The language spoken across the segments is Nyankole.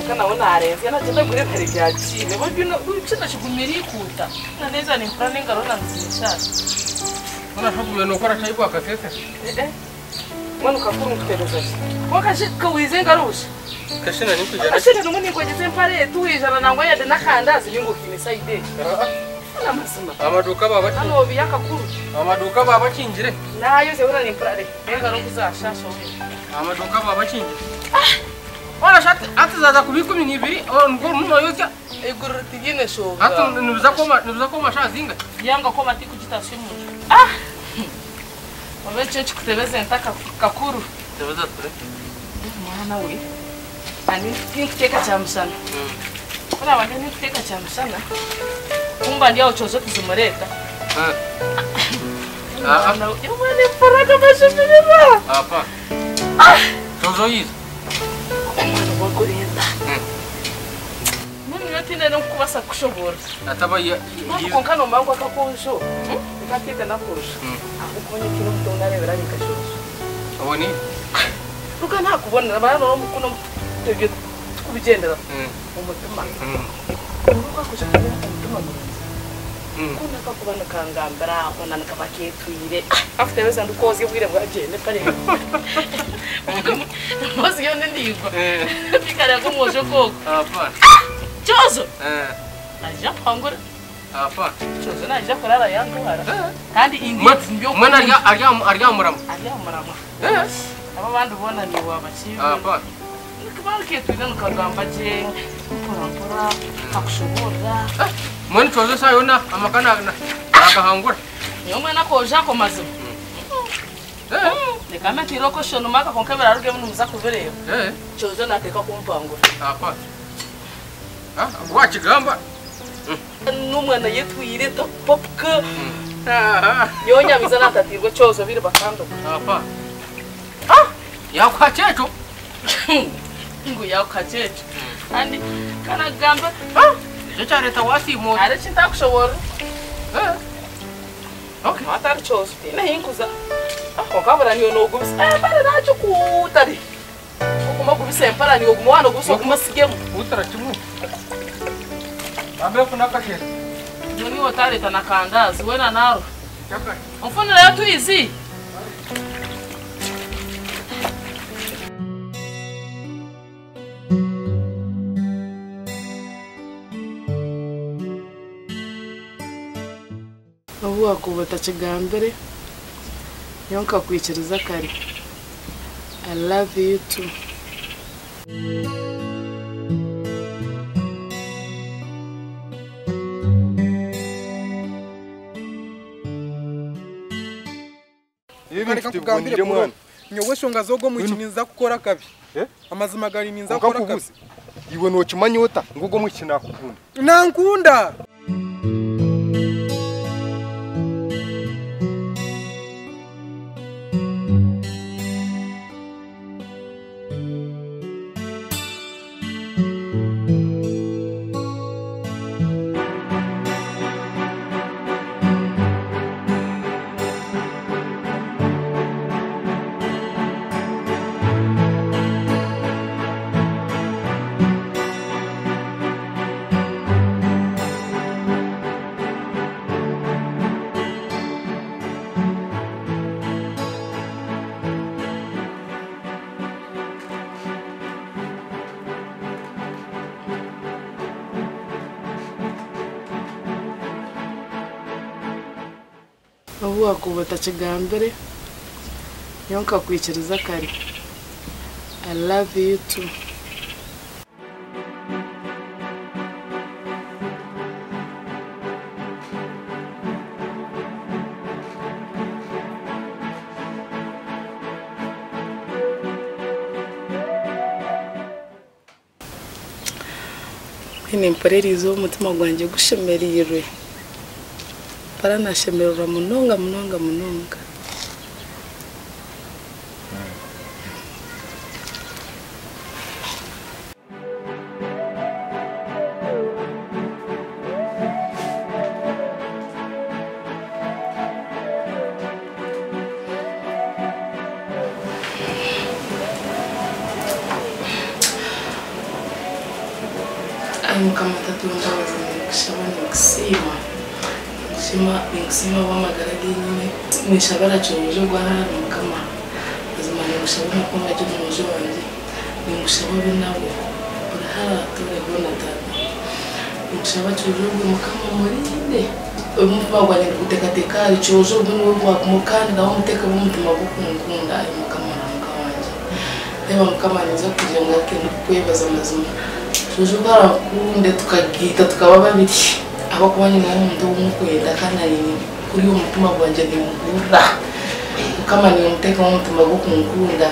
Kwonka nawe naarenzya nagyenda agure ebihare bya kiine. Kino kigumire ikuuta. Na neeza nimpurira n'engaro na nizinshaasha. Mbwenu shi ogumire nookora ki ahi bwakaseesera? Eh-eh. Mbwenu kakuru nkutebeza ki? Kwonka shi kawiiza engaro busha? Kashina ninkwija Kwonka shi ngu ninkwegyesa empare eti waijana nangwa yade n'akandazi ninga okiine sayidi egi. N'amazima. Amaduuka baba Hano obiya akakuru. Amaduuka baba bakingire. Naayoze hurira nimpurira re n'engaro oku zaashaasha weena. Amaduuka baba bakingire. Hoona shi hati zaaza kuba 12 nibwo orimu nooyotsya? Eiguru tiriine nshonga. Hati nibiza kwoma nibiza kwoma shaaha zingahi? Yanga kwoma tikugitaasya omu nju. Ah! Oba ekyo ekikutebeza enta kakuru. Tebeza ture. Mwana we, nanye tinkuteeka kyamushana. Ku naaba ndi ninkuteeka kyamushana, kumba ndi aho kyozo tizimureeta. Mwana we, omwana emparaga amashemererwa. Apa. Kyozo yiza. Omwana wakureeta. Mbwenu nyowe tiine n'okubaasa kukushoboorora. Ataba Mbwenu kwonka noomanya ngu akakoojo nkakeeta n'akoojo. Ahabw'okuba nyowe tihaine omuntu ou naareebera ari nka kyojo. Oboniire? Ruga naakubonera mara n'omukono ebyo tikubigyenderaho. Omutima. Obu akoojo kaine omutima murungi. Ku nakakuba nikangambira hoona nikaba keetwire. Kakutebeza ndikwozya obwire bwagyenda empare emboozi yoona endaingwa. Tikareba nk'omwojo nk'ogwo. Kyozo! Naija kuhangura. Kyozo naija kurara yantwara. Kandi indeed ndi Mbwenu ari ari ari aha muramwa. Ari aha muramwa. Abo abandi boona niiwe wabakiibura. Nikuba niketwire nikagamba gye mpora mpora kakushoboorora. Mbwenu kyozo eshaaha yoona amaka nagahangura. Nyowe mbwenu akoojo ako mazima. Reka mbe ntiire okwo shonoma kwonka ebirarugemu nimuza kubireeba. Kyozo naateekwa kumpangura. Wakigamba. N'omwana ayetwire takupapuka. Nyowe nyamiza naatatiirwe kyozo baire bakandoga. Yakuha kyekyo. Ngu yakuha kyekyo. Kandi kanagamba. Ekyo kyareeta wasiimuura. Hariho eki ntakushoboorora. Hatari kyozo tihaine ahi nkuza. Kwonka buriya niiwe noogubisa empare naagikuuta re. Oguma ogubisa empara niiwe oguma waaba noogubisa ogume osigemu. Kuutira kimwe. Bambe n'akashere. Nyowe niiwe otaareeta na kandaazi weena naaruha. Onfunireyo otwizi. Obu waakuba otakigambire, nyowe nkakwikiriza kare. I love you too. Reka nkugambire bro, nyowe enshonga z'ogwo omwishiki ninza kukora akabi. Amazima gari ninza Kwonka kukora akabi. nkubuuze, iwe nookimanya ota ngu ogwo omwishiki naakukunda? Nankunda! Obu waakuba otakigambire, nyowe nkakwikiriza kare. I love you too. Mbwenu mpurira erizooba omutima gwangye gushemereirwe. Mpurira naashemererwa munonga munonga munonga. Ai Mukama Taata ow'embabazi ninkushaba ninkusiima ninkusiima ninkusiima ahabw'amagara genyine ninshaba arakyomujo ogwo ahu ari Mukama mazima ninkushaba omukunde gye omwojo wangye ninkushaba obe nawe buri ahu aratuure hoona Taata ninkushaba kyojo ogwe Mukama omurinde omutima gwangye niguteekateeka ahari kyojo ogwe niwe gwakumukaniraho omuteekemu omutima gw'okunkunda ai Mukama Ruhanga wangye. Reeba Mukama ninza kugira ngaruke ndikukwebaza mazima Jojo ku arakunde tukagaita tukaba babiri ahabw'okuba nyine omuntu ou nkwenda kandi nanye kuri omu mutima gwangye nimuhurira Mukama nimuteekamu omutima gw'okunkunda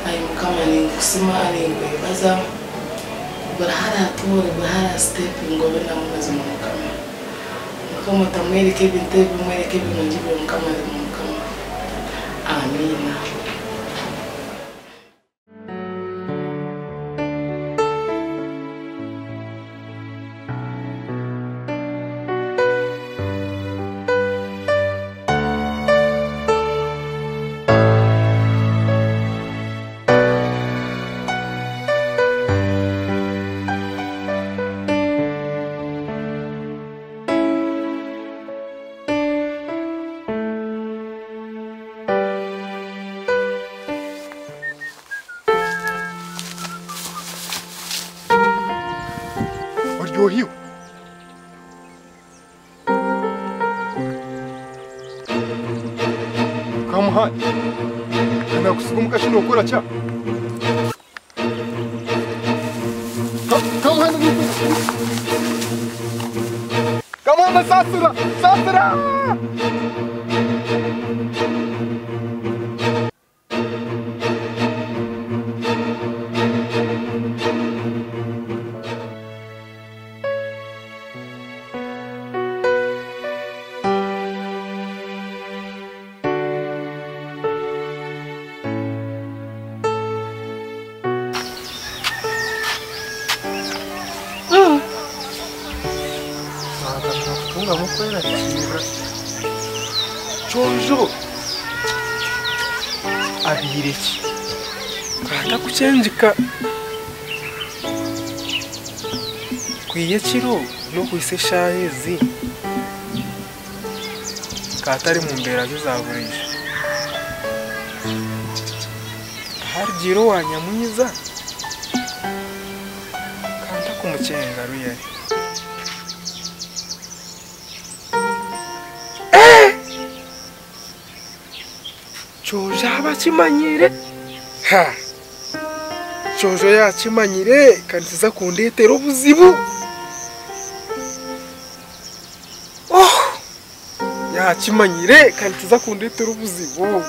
Ai Mukama ninkusima ninkwebaza buri ahu aratoore buri ahu arasitepinga obe nawe mazima Mukama Mukama otamwereka ebintu ebibi omwereke ebirungi byonka mazima Mukama Amiina. Oryohiwe. Kamuhanda. Nakusiga omuka kino okora kya. Kamuhanda. Kamuhanda sasira. Sasira. Kyojo abiire ki atakukyengika kwiya ekiro n'okwisa eshaaha ezi katari mu mbeera ze za buriijo aharigiire owa nyamwiza kantakumukyenga ruyari. Kyojo abakimanyire ha Kyojo yakimanyire kandi kiza kundetera obuzibu. Oh yakimanyire kandi kiza kundetera obuzibu.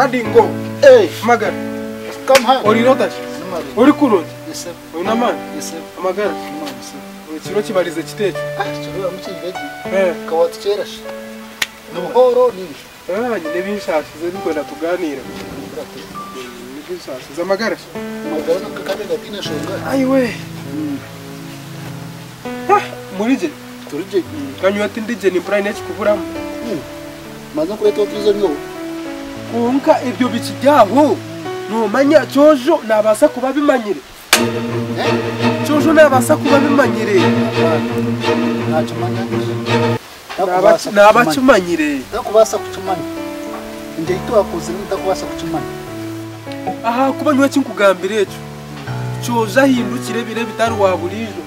Adingo. Hey, Magara. Come here. Ori rotash. Ori kurungi. Yes sir. Oyina amaani. Yes sir. Amagara. Ekiro kibarize kiteekyo. Ah, kiro mukingegi. Eh, kawatukyerashe. Nobuhoro ningi. Ah, nyine ebinshashize nikwenda tuganire. Ebinshashize amagara. Amagara nakabe gatine nshonga. Ayiwe. Ah, murije. Turije. Kanywa ati ndije ni prime ekikuburamu. Maze kureta oturizo byo. Konka ebyo bikijyaho nomanya Kyojo nabasa kuba bimanyire. Kyojo nabasa kuba bimanyire. Nakimanya. Nabakimanyire. Nakubasa kukimanya. Nje itu akoze ntakubasa kukimanya. Aha kuba nywe kinkugambira ekyo. Kyojo ahindukire bire bitari wa burijo.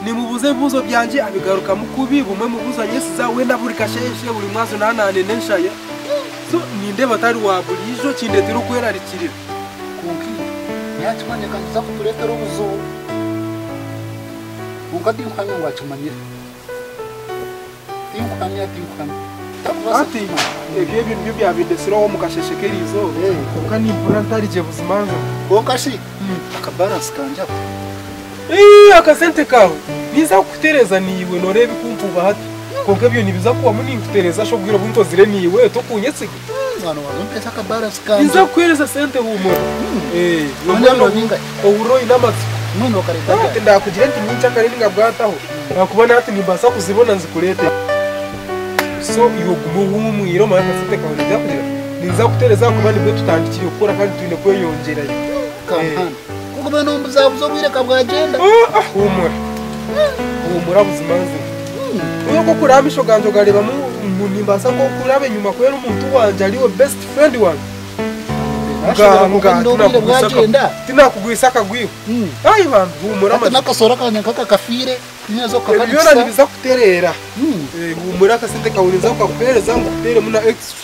Nimubuze ebibuzo byanje abigaruka mukubi bumwe mubuzanye siza wenda buri kasheshe buri mwazo nanane nenshaya. So ninde batari wa burijo kindetera okwerarikirira. Konki yakimanya kandi za kuturetera obuzibu. Konka tinkuhamya ngu akimanyire. Tinkuhamya tinkuhamya. Ati ebyo ebintu byo byabindeseraho omu kasheshe k'erizooba. Konka nimpurira ntarigye buzimanza. Konka shi akabalansi kanje ako. Akasente kawe niza kukutereza niiwe noreeba ebikumpuba hati. Konka ebyo nibiza kubamu ninkutereza shobwire obu ntozire niiwe tokunyesiga. Mwana wange ompeesa akabaransi kangye. Ninza kukuheereza sente huumura. Eh, Mbwenu mbwenu ebiro bingahi? Ohurire oine amatsiko. Mbwenu okareeta Hati ryari? ndakugire nti nyenkyakare ninga bwataho, ahakuba nahati nimbaasa kuzibona nzikureetere. So iwe ogume ohuumwire omanye akasente kaawe ninza kugira, ninza kukuteereza ahakuba nibwo tutandikire kukora kandi twine kweyongyerayo. Kampanda. Ku okuba nombuzabuza obwire ka bwagyenda. Ah, huumura. Huumura buzima nze. Iwe ku okureba amaisho gangye ogareebamu ngu nimbaasa nk'okuraba enyima kuhwera omuntu wangye ariwe best friend wangye. Nashobora kuba obwire bwagyenda. Tinakugwisa akagwiho. Ai bambi huumura Hati amazima. n'akasoro kangye nk'aka kafiire tinyeeza Ebi byona kukahanikisa. nibiza kutereera. Huumura akasente kawe ninza kukakuheereza nkuteeremu na extra.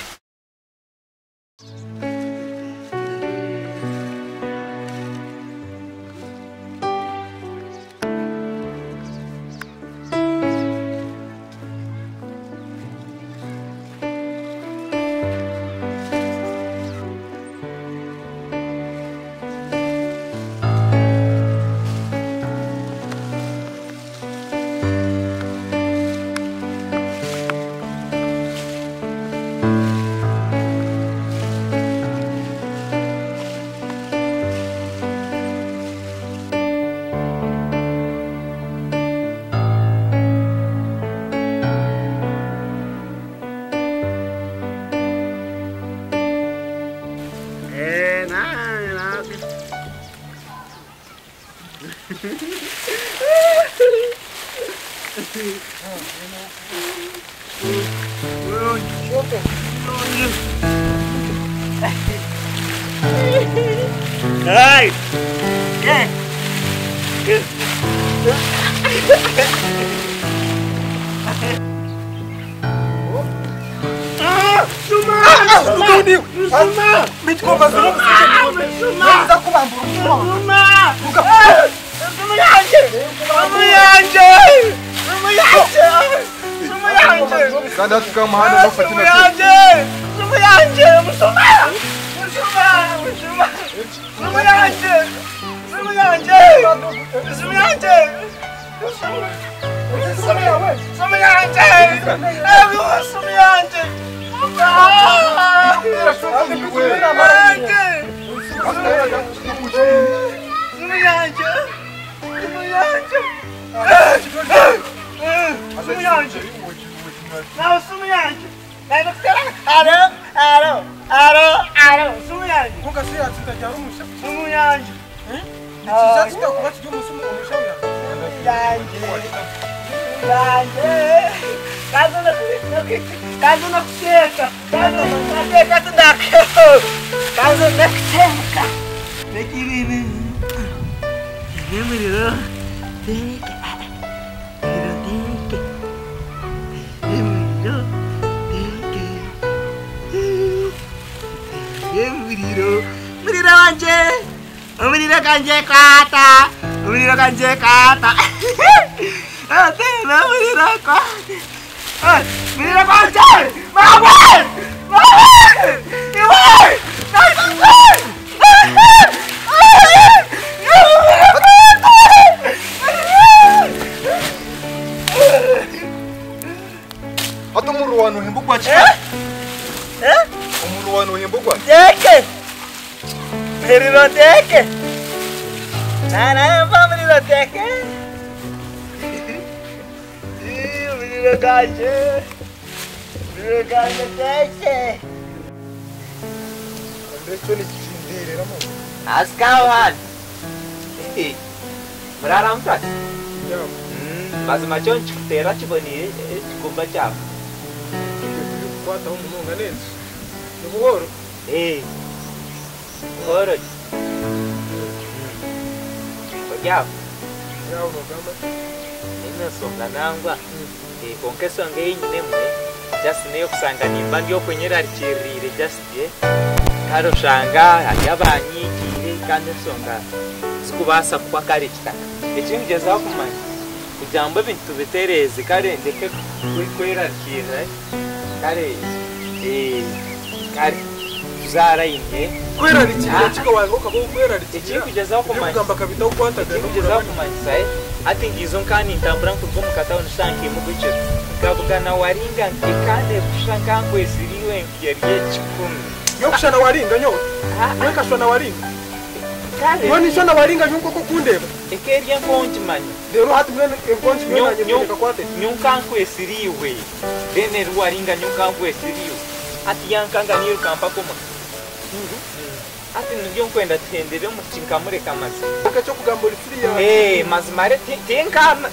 Kandi hati kamuhanda bafatina Hati omuriro wawe noohemba ogwa kika? Omuriro wawe noohemba ogwa Teke! Muriro teke! Nahemba muriro teke! Muriro ganje! Muriro ganje teke! Asikawan. Murara mutwatsi. Mazima kyo nikikuteera kiboniire ekikumba kyawe. Kukwataho munonga n'enju. Ni buhoro? Buhoro gye. Ori aho? Ndi aho noogamba ki? Nyine enshonga nangwa. Kwonka enshonga ei nyinemu just n'ey'okushanga nimba ndi okwe nyerarikiririire just kare oshanga hariyo abanyigiire kandi enshonga zikubaasa kuhwa kare ekitaka. Eki nigyezaho kumanya kugira ngu ebintu tubitereeze kare ndeke kwerarikirira kare kare tuze aha layini. Kwerarikirira ki waaba okaba orikwerarikirira? Ekirikugyezaho kumanyisa Eby'okugamba akabitaho kukwatagana Ekirikugyezaho kumanyisa hati ngiizo nka nintambura nkuruga omu katawuni shaaha nka emwe ogw'ekiro nkabugana waringa ekande kusha nka nkwesire enkuya ry'ekikumi. Nyowe kushana waringa nyowe. Nyowe nkashwana waringa. Nyowe ninshwana waringa nyowe nk'oku okundeeba. Eka eri enkongi manya. Reero hati mbwenu enkongi nyowe naanye mbwenu ekakwata eti. Nyowe nkankwesire iwe. Then eri waringa nyowe nkankwesire iwe. Hati yankanga nairuka mpaka omuka. Hati nibyo nkwenda tuhendere omwishiki nkamureka mazima. Kwonka eky'okugamba ori siriyaasi. Eeh mazima re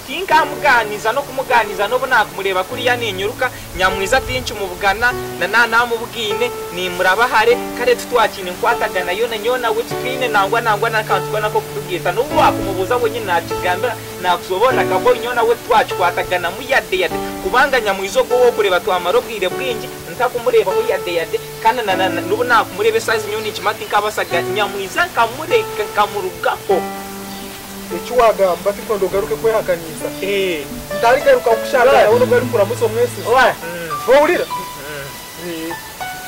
tinkamugaaniiza n'okumugaaniiza n'obu naakumureeba kuriya ninyiruka Nyamwiza tinkimubugana na naaba naamubugaine nimuraba hare kare titwakiine nkwatagana yoona nyowe nawe titwine nangwa nangwa n'akantu koona k'okutugaita n'obu waakumubuuza wenyini naakikugambira Naakushoboorora kaboyi nyowe nawe titwakikwataganamu yade yade kubanga nyamwiza ogwo ou orikureeba twamara obwire bwingi ntakumureebaho yade yade kandi na na n'obu naakumureeba esaaha ezi nyowe ninkimanya tinkaabaasa nyamwiza nkamureka nkamurugaho. Eki waagamba tikwenda ogaruke kwehakaniisa. Ntarigaruka kukushanga nawe n'obu arikukuramutsya omwesizi. Nohurira?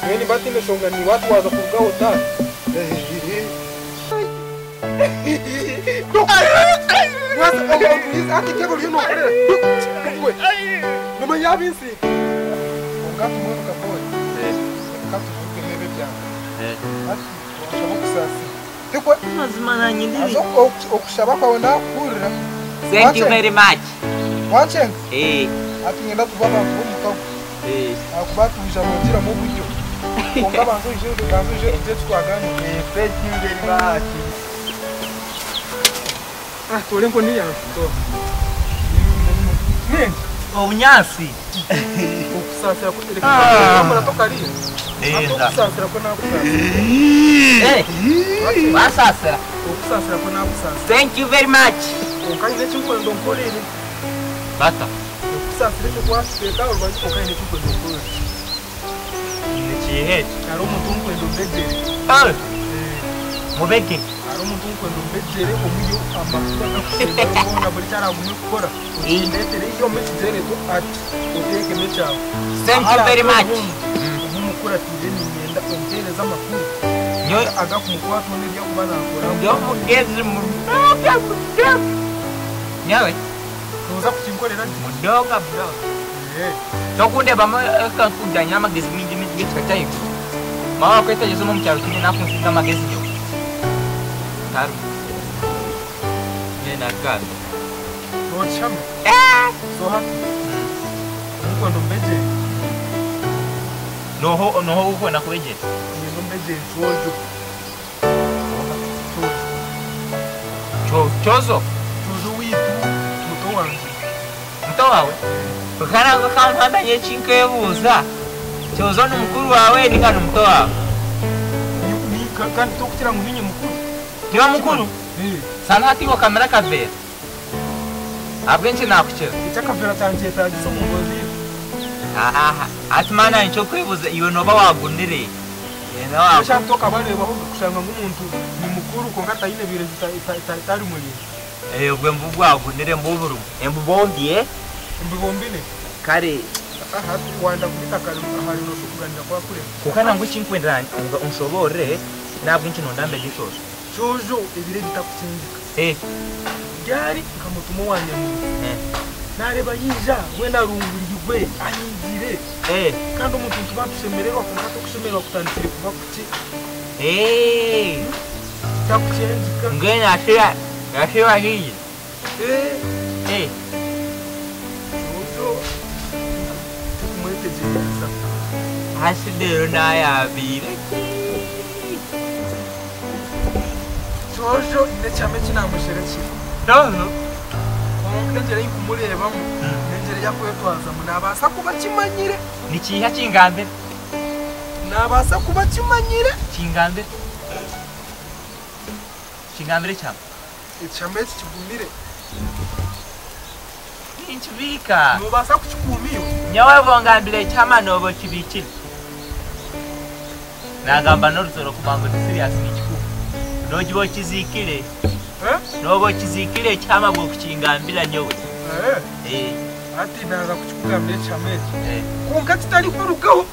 Mbwenu nimba ntiine nshonga niiwe hati waaza kurugaho ota? Mazima nanye ndiri. Okushaba kwawe nakuhurira. Thank you very much. Wankyenga? Hati niinyenda tube abantu b'omukago. Ahakuba twija nogiramu oburyo. Kwonka banza oije banza oije tugire eki twaganira. Thank you very much. Ah, toora enkoni yangye. Toora. Nengi. Obunyaatsi. Okusaasira ku reka murato kariya. Hati okusaasira kwo nakusaasira. Eh, wasaasira. Okusaasira kwo nakusaasira. Thank you very much. Kwonka haine eki nkwenda onkorere. Bata. Okusaasira ekyo twakiteeka aha rubaju kwonka haine eki nkwenda onkorere. Nikiiha ekyo? Hariho omuntu ou nkwenda ombegyere. Mubege? Hariho omuntu ou nkwenda ombegyere omuhe amakuru agakusembayo goona buri eki araagume kukora okindeetere ihe omuhe ekigyereto ati oteekemu ekyawe. Thank you very much. Obu omukuratiire niinyenda ompeereze amakuru agakumukwataho n'ebi arikuba naakora. Ndi omugezi munonga munonga. Nyowe. Nooza kukinkorera gye? Munonga munonga. Tokundeebamu nkakugira nyine amagezi maingi maingi g'ekika ky'ahaiguru. Mama wakwetegyereza omu kyaro tihaine naakunsinga amagezi nyowe. Tariho. Nyowe naakugambira. Nookihama? So hati orikwenda ombegyere? Nooha nooha ou orikwenda kubegyera? Niinyenda ombegyere Kyojo. Kyojo. Kyozo? Kyojo waitu muto wangye. Muto waawe? Kwonka nangwa kampanda nyowe eki nkwebuuza, Kyozo ni mukuru waawe ninga ni muto waawe? Kandi tokukira ngu ninye mukuru? Niiwe mukuru? Shana hati iwe okamira akaveera. Ahabw'enki naakukira? Eki akaveera kyankyetaagisa omu mboozi yaitu. Hati maani nanye eky'okwebuuza iwe nooba waagunire? Shana tokabareebaho kushanga ngu omuntu ni mukuru kwonka taine birezu tari murinzi. Obwo embu bwagunire embu burimu. Embu bombi eh? Embu bombine. Kare. Aha wanda kubita kare ahari nosha okuganira kwakurema. Kwonka nangwa ekinkwendera ngu onshoboorore nahabwenki nonda mbegye kyojo. Kyojo ebiro ebitakukingika. Ryari nkamutuma owa Nyamwisi. Nareeba yaija weena arunguriirwe anyiigire. Kandi omuntu nituba nitushemererwa kwonka hati okushemererwa kutandikire kuba kukye. Kyakukyengika. Mbwenu ashira haihi. Kyojo tikumwetegyereza. Hati reero naayabiire gye. Kyojo haine ekyama eki naamusherekire. Kyojo? Kwonka engyeri ei nkumureebamu n'engyeri ei akwetwazamu naabaasa kuba akimanyire. Nikiiha kingambire? Naabaasa kuba akimanyire. Kingambire. Kingambire ekyama. Ekyama eki kigumire. Ninkibiika. Noobaasa kukikuuma iwe? Nyowe bongambira ekyama nooba okibiikire. Naagamba n'oruzoro kumanya ngu ndi serious ninkikuuma. Noogiba okiziikire. Nooba okiziikire ekyama bw'okukingambira nyowe. Hati naaza kukikugambira ekyama eki. Kwonka kitarikurugaho.